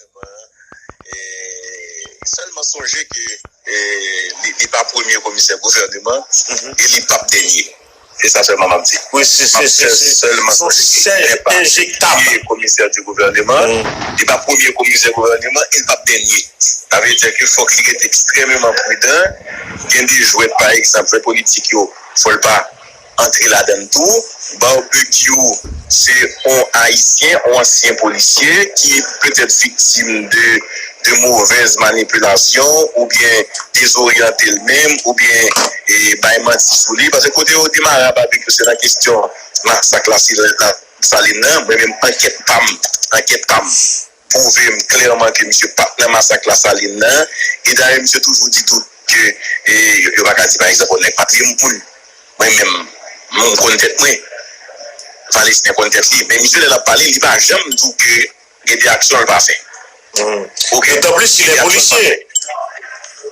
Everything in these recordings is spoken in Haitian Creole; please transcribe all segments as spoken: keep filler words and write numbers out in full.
E, sèlman sonje ke e, li, li pa premye komisè gouvèneman e li p ap dènye. Se sa sèlman m ap di. Wi, se M ap se- se- se- sèlman se yon sonje ke sèl li pa enjektab. Premye komisè di gouvèneman, li pa premye komisè gouvèneman e li p ap dènye. Sa vle di ke fòk li rete ekstrèmeman pridan, gen de jwèt, pa egzanp, jwèt politik yo, fò l pa antre ladan l tou. Barbecue, se yon Ayisyen, yon ansyen polisye ki petèt viktim de, de movèz manipilasyon oubyen dezoryante l menm oubyen e, bay manti sou li. Paske kote yo demare a Barbecue, se nan kesyon masak Lasalin nan. Mwen menm, ankèt pa m, ankèt pa m pwouve m klèman ke misye pa t nan masak Lasalin nan. E dayè, misye toujou di tou ke e, yo, yo pa ka di, pa egzanp, yon nèg pa touye moun. Mwen menm, m konn tèt mwen. Valesten konn tèt li. Men misye, lè l ap pale, li pa janm di w ke gen de aksyon l pa fè. Oke? Dotan plis si lè polisye.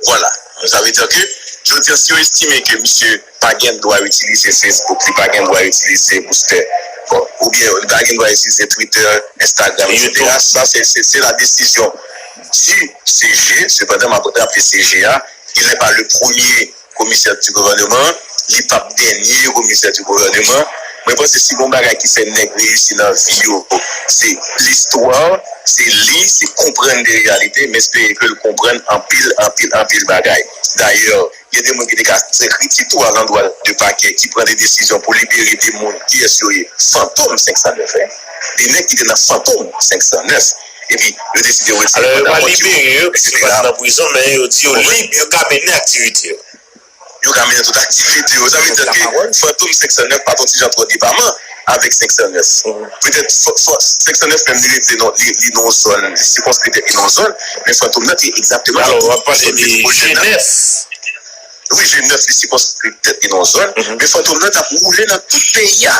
Vwala. Sa vle di ke, jodi a, si yo estime ke misye pa gen dwa itilize Facebook, li pa gen dwa itilize Booster, bon, oubyen li pa gen dwa itilize Twitter, Instagram, etsetera. Sa, se, se, se la desizyon di C G. Sepandan, m ap raple C G a, il n'est pas le premier commissaire du gouvernement, li p ap dènye komisè di gouvèneman. Mwen panse si gon bagay ki fè nèg reyisi nan vi yo, se listwa, se li, se konprann de reyalite. M espere ke l konprann anpil, anpil, anpil bagay. Dayè, gen de moun ki te ka fè kritik tou alandwa de pakè ki pran de desizyon pou libere de moun, kiyès yo ye? Fantom senk san nèf, en. De nèg ki te nan Fantom senk san nèf. Epi, yo deside retire pandan libere yo, piske yo pa t nan prizon, men yo di yo lib, yo ka mennen aktivite yo. Yo ka mennen tout aktivite yo. Sa vle di ke Fantom senk san nèf pa t yon ti jan twò depaman avèk senk san nèf. Petèt fò, fò, senk san nèf menm li rete nan, li, li nan yon zòn, li sikonskrite nan yon zòn, men Fantom nan te egzakteman nan tout zòn metwopolijèn nan. Wi, G nèf li sikonskrite nan yon zòn, men Fantom nan t ap woule nan tout peyi a.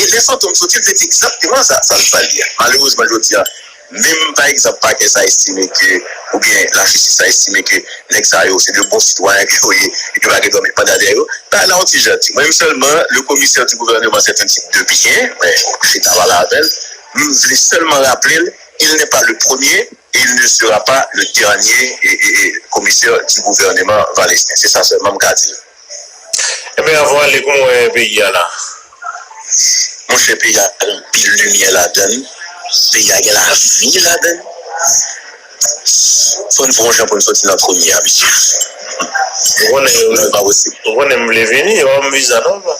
E lè Fantom soti, l te di egzakteman sa, sa l pral di a. Malerezman, jodi a, menm pa egzanp, pakè sa estime ke, oubyen lajistis sa estime ke nèg sa yo, se de bon sitwayen ke yo ye, e ke pa gen dwa met manda dèyè yo. Bagay la yon ti jan di. Mwen menm sèlman, le commissaire du gouvernement, c'est un type de bien, mwen chita pale avè l. M vle sèlman raple l, il n'est pas le premier et il ne sera pas le dernier e, e, e, commissaire du gouvernement Valesten. Se sa sèlman m ka di l. Ebyen, avan ale, kòman w wè peyi a la? Monchè, peyi a gen anpil limyè ladan l. Peyi a gen lavi ladan l. Fò n fè yon jan pou n soti nan twoni a, mesye. Ou konnen, ou konnen m vle vini, yo ban m viza non, papa.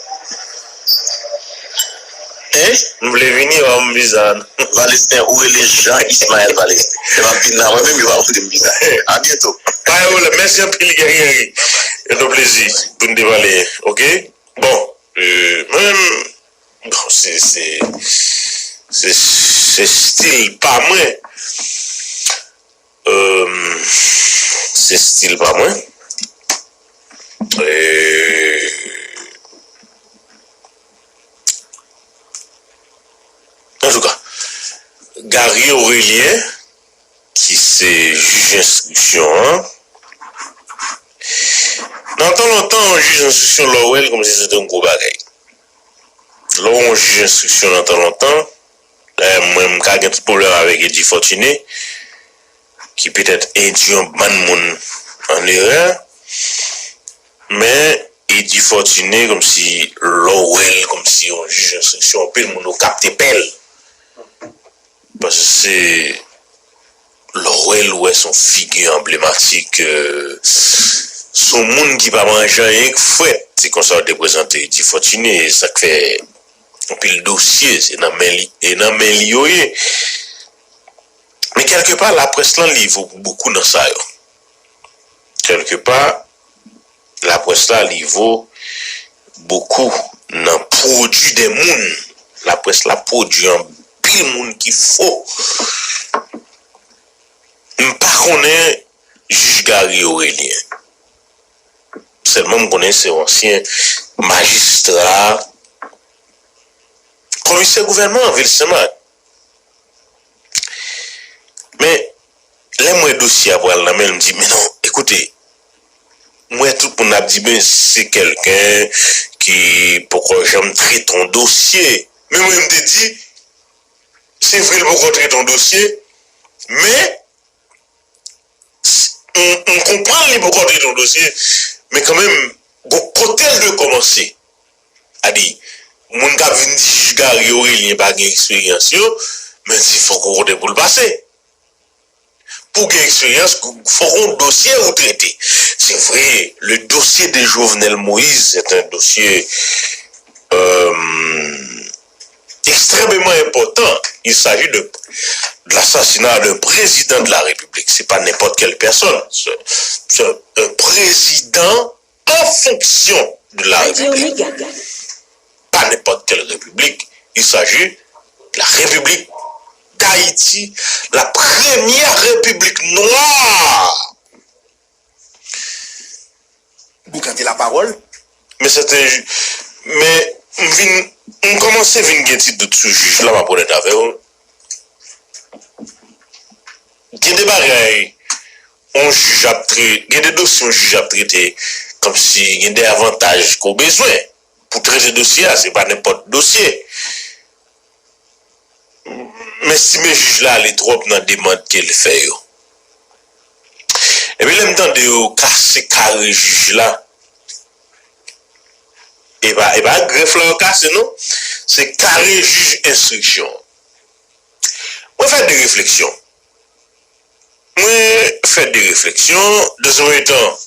Hein? M vle vini, yo ban m viza non. Valesten, ou rele Jean Ismaël Valesten. Lè m ap vin la, mwen menm, yo pa vle m viza. A byento. Pa gen pwoblèm. Mèsi anpil, Guerrier. Se yon plezi pou n te pale, oke? Bon, euh, mwen menm, bon, se, se, se, se stil pa mwen. Euh, se stil pa mwen. Euh, antouka, Gary Aurelien, ki se jij enstriksyon an, nan tan lontan, yon jij enstriksyon, lè w wè l, kòmsi se te yon gwo bagay. Lè w wè yon jij enstriksyon nan tan lontan, dayè, mwen, m ka gen tout pwoblèm avèk Eddy Fortuné, ki petèt endwi yon bann moun an erè, men Eddy Fortuné, kòmsi lè w wè l, kòmsi yon jij enstriksyon, anpil moun yo kapte pè l. Paske se lè w wè l, ou wè se yon figi anblematik, euh, se yon moun ki pa manje anyen k frèt. Se konsa yo te prezante Eddy Fortuné, e sa k fè anpil dosye, se nan men li, e nan men li yo ye. Men kèlkepa, laprès lan, li vo pou bokou nan sa yo. Kèlkepa, laprès la, li vo bokou nan pwodui de moun. Laprès la pwodui anpil moun ki fo. M pa konnen jij Gary Aurelien. Sèlman m konnen se yon ansyen majistra, komisè gouvènman vil Senmak. Men, lè m wè dosye a pral nan men l, m di, men non, ekoute, m wè tout moun ap di, men se kèlken ki poko janm trete yon dosye. Men mwen, m te di, se vre l poko trete yon dosye, men m, m konprann li poko trete yon dosye, men kanmenm, gon kote l dwe kòmanse. Sa di, moun k ap vin di jij Gary Orélien pa gen eksperyans yo, men se fòk yon kote pou l pase. Pou gen eksperyans, fòk yon dosye ou trete. C'est vrai, le dossier de Jovenel Moïse, c'est un dossier euh, extrêmement important. Il s'agit de, de l'assassinat d'un président de la République. C'est pas n'importe quelle personne. C'est, c'est un président en fonction de la République. Pas n'importe quelle République. Il s'agit de la République d'Haïti, la première République noire. Boukante lapawòl. Men sèten, men m vin, m kòmanse vin gen ti dout sou jij la, m ap onèt avè w. Gen de bagay, yon jij ap trete, gen de dosye yon jij ap trete, kòmsi gen de avantaj ke w bezwen pou trete dosye a, se pa nenpòt dosye. M estime jij la ale twòp nan demann ke l fè yo. Epi lè m tande yo kase kare jij la, e pa, e pa grèf la yo kase non, se kare jij enstriksyon. Mwen fè de refleksyon. Mwen fè de refleksyon. Dans un premier temps,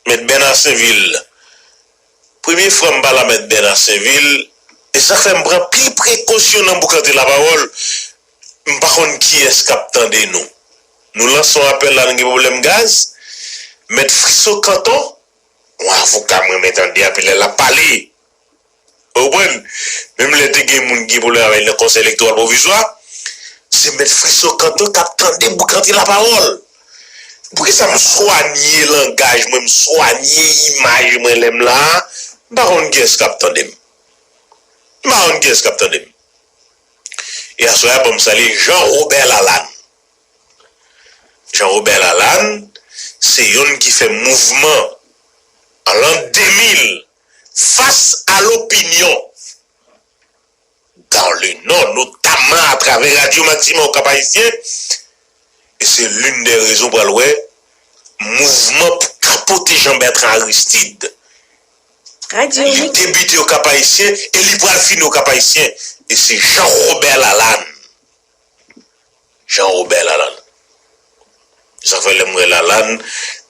Mèt Bèna Senvil. Premye fwa m pale a Mèt Bèna Senvil, e sa k fè m pran pil prekosyon nan boukante lapawòl, m pa konn kiyès k ap tande nou. Nou lanse yon apèl la, nou gen pwoblèm gaz. Mèt Friso Kanton, yon avoka m renmen tande anpil lè l ap pale. Ou konprann? Menm lè te gen moun ki gen pwoblèm avè l nan Konsèy Elektoral Pwovizwa, se Mèt Friso Kanton k ap tande boukante lapawòl. Poukisa m swanye langaj mwen, m swanye imaj mwen lè m la a? M pa konn kiyès k ap tande m. M pa konn kiyès k ap tande m. E aswè a, ban m salye Jean Robert Lalanne. Jean Robert Lalanne, se youn ki fè mouvman an lan de mil fas a lopinyon dans le Nord, notamman atravè Radyo Maxima au Cap-Haïtien, e se l'une des raisons pral wè mouvman pou kapote Jean Bertrand Aristide. Radyo. Li debite au Cap-Haïtien e li pral fini au Cap-Haïtien. E se Jean Robert Lalanne. Jean Robert Lalanne. Sa fè lè m wè Lalanne,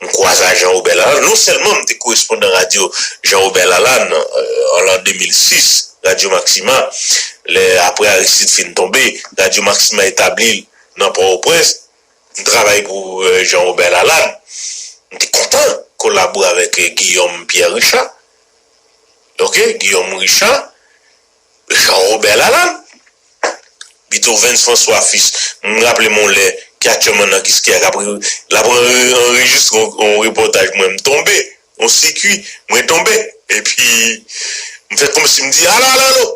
m kwaze a Jean Robert Lalanne. Non sèlman m te korespondan radyo Jean Robert Lalanne, euh, an lan de mil sis, Radyo Maxima, lè apre Aristide fin tonbe, Radyo Maxima etabli l nan Pòtoprens, m travay pou, euh, Jean Robert Lalanne. M te kontan kolabore avèk, euh, Guillaume Pierre Richard. Ok, Guillaume Richard, Jean Robert Lalanne, Beethoven François Fils. M raple m yon lè, Catherman nan Kiskeya, k ap re-, l ap anre-, anrejistre yon, yon repòtaj mwen, m tonbe, yon sikui, mwen tonbe. Epi, m fè kòmsi m di, "Alo, alo, alo!"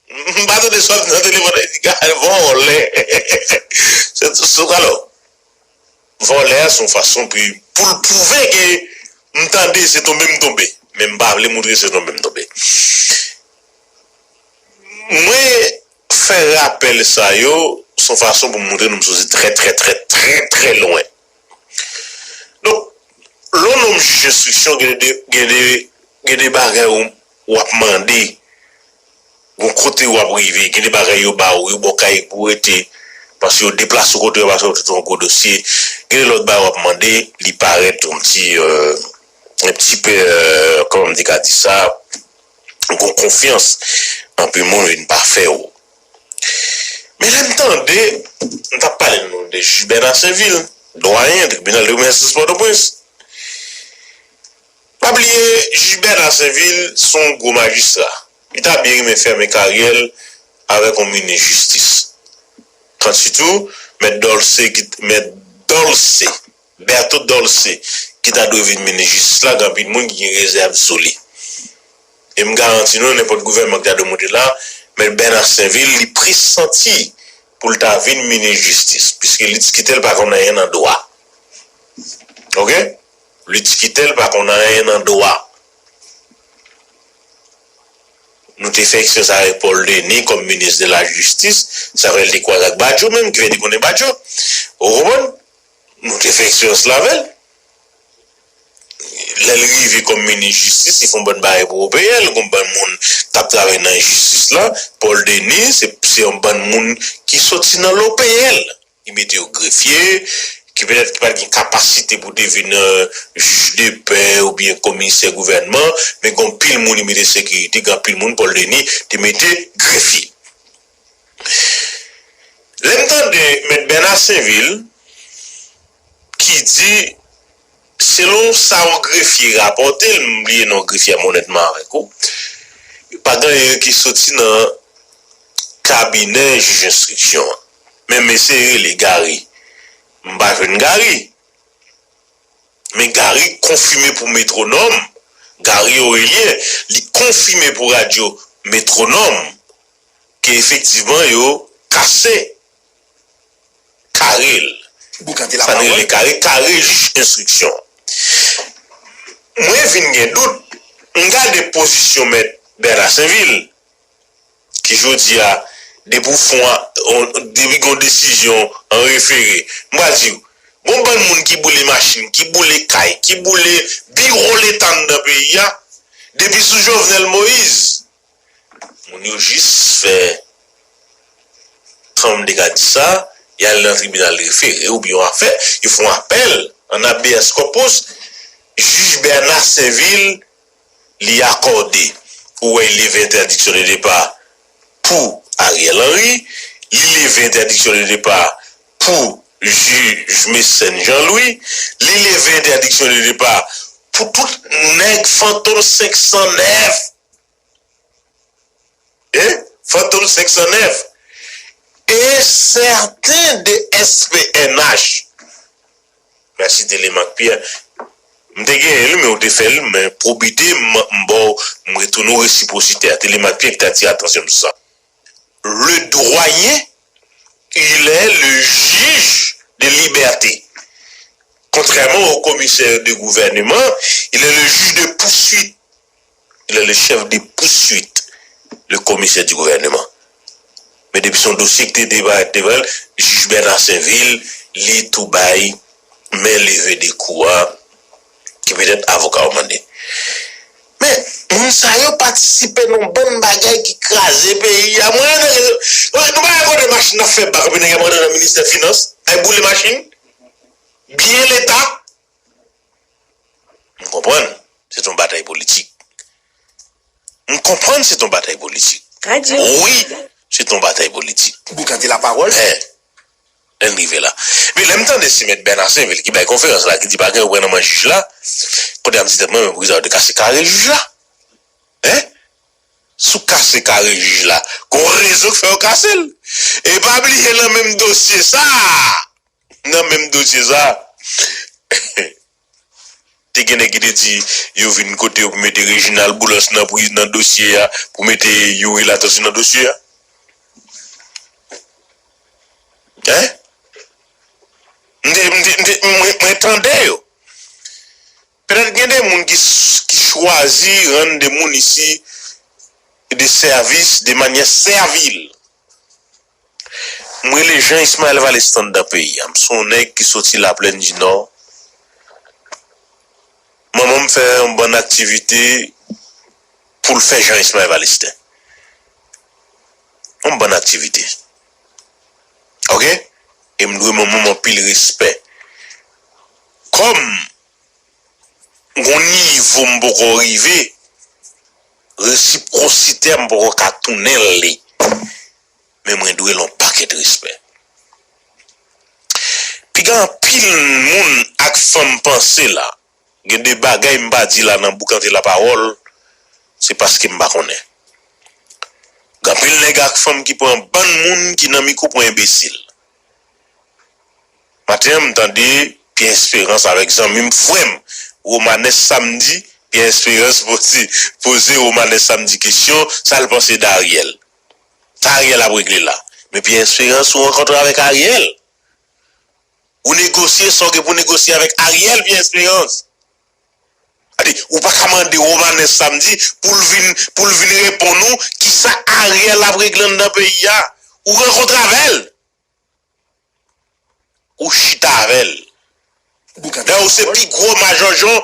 M pa tande sa nan telefòn, li di, "Gad, vòlè." Se, se, alò, vòlè a se yon fason pou, pou l pwouve ke m tande se tonbe m tonbe. Men m pa vle montre se tonbe m tonbe. Mwen fè rapèl sa yo, se yon fason pou m montre nou m soti trè, trè, trè, trè, trè lwen. Donk, lè w nonm jij enstriksyon, gen de, gen de, gen de bagay ou, w ap mande, gon kote w ap rive, gen de bagay yo ba w, yo ba w kay pou w rete, paske yo deplase w kote yo, paske yo trete yon gwo dosye, gen de lòt bagay w ap mande, li parèt yon ti, euh, yon ti pè, euh, kòman m te ka di sa, gon konfyans, anpil moun vin pa fè w. Men lè m tande, m t ap pale nou de jij Bèna Senvil, dwayen tribinal de grandans Pòtoprens. Pa bliye, jij Bèna Senvil se yon gwo majistra. Li ta byen renmen fèmen karyè l avèk yon minis jistis. Kansitou, mèt Dolcé, ki, mèt Dolcé, Bertho Dolcé, ki ta dwe vin minis jistis la, gen anpil moun ki gen rezèv sou li. E m garanti nou, nenpòt gouvènman ki ta dwe monte la, mèt Bèna Senvil, li presanti pou l ta vin minis jistis, piske Lutz Quitel pa konn anyen nan dwa. Ok? Lutz Quitel pa konn anyen nan dwa. Nou te fè eksperyans avèk Paul Denis kòm minis de la jistis, sa fè l te kwaze ak Badio menm, ki fè li konnen Badio. Ou konprann? Nou te fè eksperyans la avè l. Lè l rive kòm minis jistis, li fè yon bann bagay pou O P L, gon bann moun k ap travay nan jistis la. Paul Denis, se, se yon bann moun ki soti nan l'O P L. Li mete yo grefye, ki petèt ki pa t gen kapasite pou te vin, euh, jij de pè oubyen komisè gouvènman, men gen anpil moun li mete sekirite, gen anpil moun Paul Denis te mete grefye. Lè m tande Mèt Bernard Sainvil ki di, selon sa yon grefye rapòte l, m bliye non grefye a, men onètman avèk ou, pa gen anyen ki soti nan kabinè jij enstriksyon an. Men mesye rele Gary. M pa jwenn Gary. Men Gary konfime pou Metwonòm, Gary Orélien, li konfime pou radyo Metwonòm ke efektivman yo kase kare l. Sa n rele kare, kare jij enstriksyon. Mwen vin gen dout, m gade pozisyon Mèt Bernard Sainvil, ki jodi a, depi w fon a, on, depi gon desizyon an refere, m pral di w, gon bann moun ki boule machin, ki boule kay, ki boule biwo leta anndan peyi a, depi sou Jovenel Moïse, moun yo jis fè, kòman m te ka di sa, y al nan tribinal refere oubyen yon afè, yo fè yon apèl an habeas corpus, jij Bernard Sainvil, li akòde, ou wè, li leve entèdiksyon de depa pou Ariel Henry, li leve entèdiksyon de depa pou jij Mécène Jean Louis, li leve entèdiksyon de depa pou tout nèg Fantom senk san nèf. Hein? Fantom senk san nèf. E sèten de S P N H. Mèsi Telemaque Pierre. M te genyen l, men ou te fè l, men pwobite m, m ba w, m retounen w resipwosite a. Telemaque Pierre ki te atire atansyon m sou sa. Le doyen, il est le juge de liberté. Contrairement au commissaire de gouvernement, il est le juge de poursuite. Il est le chef de poursuite, le commissaire du gouvernement. Men depi se yon dosye ki te deparèt devan l, jij Bernard Sainvil, li tou bay men leve de kou a, ki petèt avoka w mande. Men, moun sa yo patisipe nan bann bagay ki kraze peyi a. Mwen, nou pa wè kote machin ap fè bak, epi nèg ap rantre nan ministè finans, ay boule machin, byen leta. M konprann, se t on batay politik. M konprann se t on batay politik. Radyo. Wi, se t on batay politik. Boukante lapawòl. Men, lè n rive la. Men lè m tande se Mèt Bernard Sainvil ki bay konferans la, ki di pa gen pran nan men jij la, kote a m di tèt mwen, men poukisa yo te kase kare jij la? Hein? Si w kase kare jij la, gon rezon k fè yo kase l. E pa bliye nan menm dosye sa, nan menm dosye sa, te gen nèg ki te di yo vin kote yo pou mete Reginald Boulos nan pri-, nan dosye a, pou mete Youri Latortue nan dosye a. Hein? M te, m te, m te, mwen, mwen tande yo. Petèt gen de moun ki, ki chwazi rann de moun isi de sèvis de manyè sèvil. M rele Jean Ismaël Valestin anndan peyi a. M se yon nèg ki soti Laplèn di Nò. Manman m fè yon bann aktivite pou l fè Jean Ismaël Valestin. Yon bann aktivite. Oke? E m dwe manman m anpil respè. Kòm gon nivo m poko rive, resipwosite a m poko ka tounen l li. Men mwen dwe l yon pakèt respè. Piga anpil moun ak fanm panse la, gen de bagay m pa di la nan boukante lapawòl, se paske m pa konnen. Gen anpil nèg ak fanm ki pran bann moun ki nan mikwo pou enbesil. Maten an, m tande Pierre Espérance avèk zanmi m, frè m, Romanes Samedi, Pierre Espérance poze, poze Romanes Samedi kesyon, sa l panse de Ariel. Sa Ariel ap regle la. Men Pierre Espérance, ou rankontre avèk Ariel. Ou negosye sa w gen pou negosye avèk Ariel, Pierre Espérance. Gade, ou pa ka mande Romanes Samedi pou l vin, pou l vin reponn ou kisa Ariel ap regle anndan peyi a. Ou rankontre avè l. Ou chita avè l. Dayè, ou se pi gwo majòjon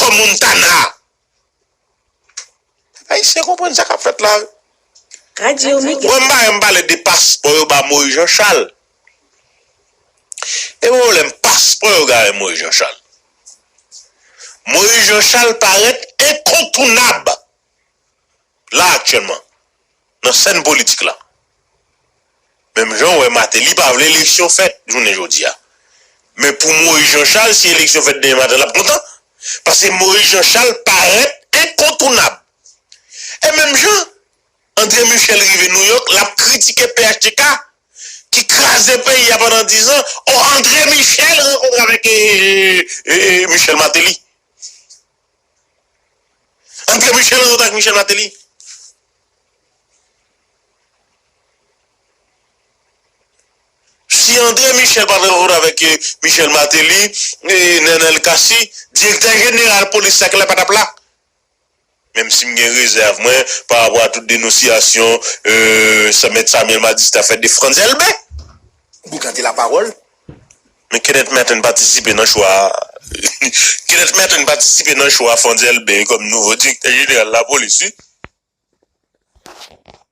kò Montana. Ayisyen konprann sa k ap fèt la. Radyo Mega. Mwen m pa renmen pale de paspò yo ba Moyiz Janchal. E pwoblèm paspò yo gare Moyiz Janchal. Moyiz Janchal parèt enkontounab la aktyèlman nan sèn politik la. Menm jan w wè Martelly pa vle eleksyon fèt jounen jodi a. Men pou Moyiz Janchal, si eleksyon fèt demen maten, l ap kontan. Paske Moyiz Janchal parèt enkontounab. E menm jan, André Michel rive Nouyòk, l ap kritike P H T K, ki kraze peyi a pandan diz an. O, André Michel rankontre avèk, e, e, e, e, Michel Martelly. André Michel rankontre avèk Michel Martelly. Si André Michel pa t rankontre avèk, e, Michel Martelly, e, Nenel Cassy, direktè jeneral polis la, Kenneth pa t ap la. Menm si m gen rezèv mwen pa rapò a tout denonsiyasyon, e, Sa Mèt Samuel Magistrat fè de Frantz Elbé. Boukante lapawòl. Men Kenneth Merten patisipe nan chwa. Kenneth Merten patisipe nan chwa Frantz Elbé kòm nouvo direktè jeneral lapolis, wi.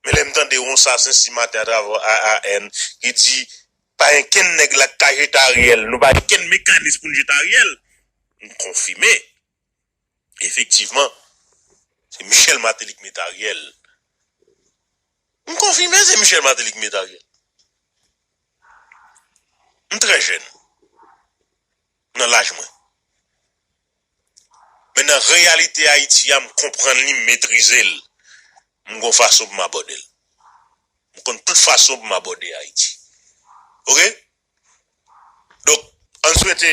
Men lè m tande yon sasen simatè atravè A A N ki di, pa gen kenn nèg la k ka jete Ariel, nou pa gen kenn mekanis pou n jete Ariel, m konfime. Efektivman, se Michel Martelly k mete Ariel. M konfime se Michel Martelly k mete Ariel. M trè jèn nan laj mwen. Men nan reyalite Ayiti a, m konprann li, m metrize l. M gon fason pou m abòde l. M konn tout fason pou m abòde Ayiti. Oke? Donk, ann swete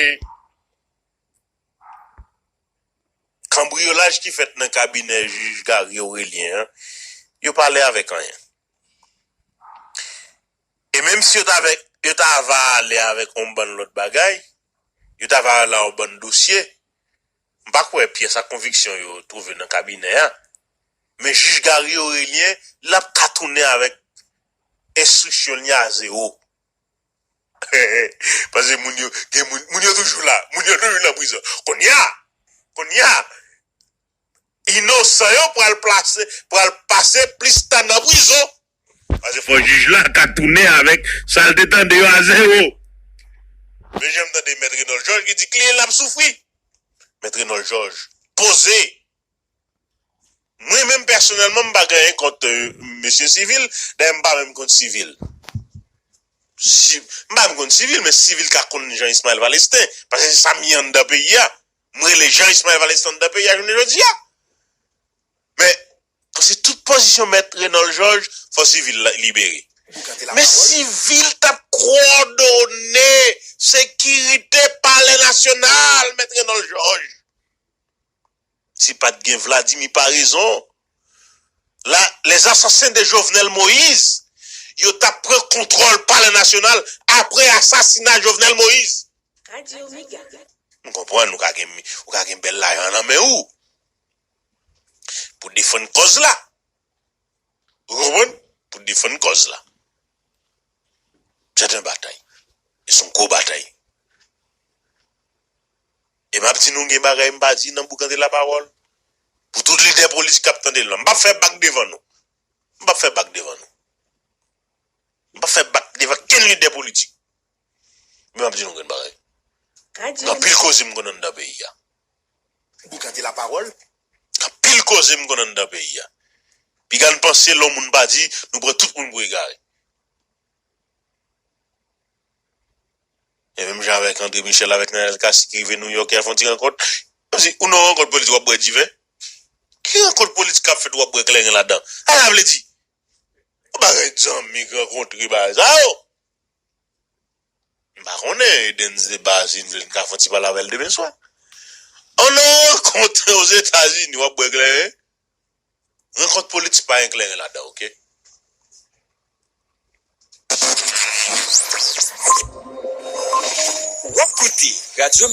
kanbriyolaj ki fèt nan kabinè jij Gary Aurelien an, yo pa ale avèk anyen. E menm si yo ta avèk, yo ta va ale avèk yon bann lòt bagay, yo ta va ale yon bann dosye, m pa kwè pyès a konviksyon yo twouve nan kabinè a. Men jij Gary Aurelien, l ap ka tounen avèk enstriksyon li a zewo. Paske moun yo, gen moun, moun yo toujou la. Moun yo toujou nan prizon. Kounye a, kounye a, inosan yo pral plase, pral pase plis tan nan prizon. Paske fò jij la ka tounen avèk sa l te tande yo a zewo. Men jan m tande Mèt Renold Georges ki di kliyan l ap soufri. Mèt Renold Georges, poze. Mwen menm pèsonèlman, m pa gen anyen kont, euh, mesye Civil, dayè m pa menm kont Civil. Si, m pa menm kont Civil, men Civil ka konn Jean Ismaël Valestin, paske se sa m ye anndan peyi a. M rele Jean Ismaël Valestin anndan peyi a jounen jodi a. Men, se tout pozisyon Mèt Renold Georges, fò Civil la, libere. Men Civil t ap kowòdone sekirite Palè Nasyonal, Mèt Renold Georges. Si pa t gen Vladimir Paraison, la, les assassins de Jovenel Moïse, yo t ap pran kontwòl Palè Nasyonal apre asasina Jovenel Moïse. Radyo Mega. M konprann, ou ka gen, ou ka gen bèl lajan nan men ou pou defann kòz la. Ou konprann? Pou defann kòz la. Se yon batay. E se yon gwo batay. E m ap di nou gen bagay m pa di nan boukante lapawòl. Pou tout lidè politik k ap tande l lan. M p ap fè bak devan nou. M p ap fè bak devan nou. M p ap fè bak devan kenn lidè politik. Men m ap di nou grenn bagay. Gen anpil koze m konn anndan peyi a. Boukante lapawòl. Gen anpil koze m konn anndan peyi a. Piga n panse lè yon moun pa di, nou pran tout moun pou egare. E menm jan avèk André Michel, avèk Nenel Cassy ki rive Nouyòk, y al fè yon ti rankont. Kòmsi, ou nan yon rankont politik, w ap bwè diven? Ki rankont politik k ap fèt, w ap bwè kleren ladan? Sa sa vle di? Yon bagay zanmi k rankontre bagay sa yo. M pa konnen, Edens Debazin vle n ka fè yon ti pale avè l demen swa. An nan rankont Ozetazini, w ap bwè kleren. Rankont politik pa gen kleren ladan, oke? W ap koute Radyo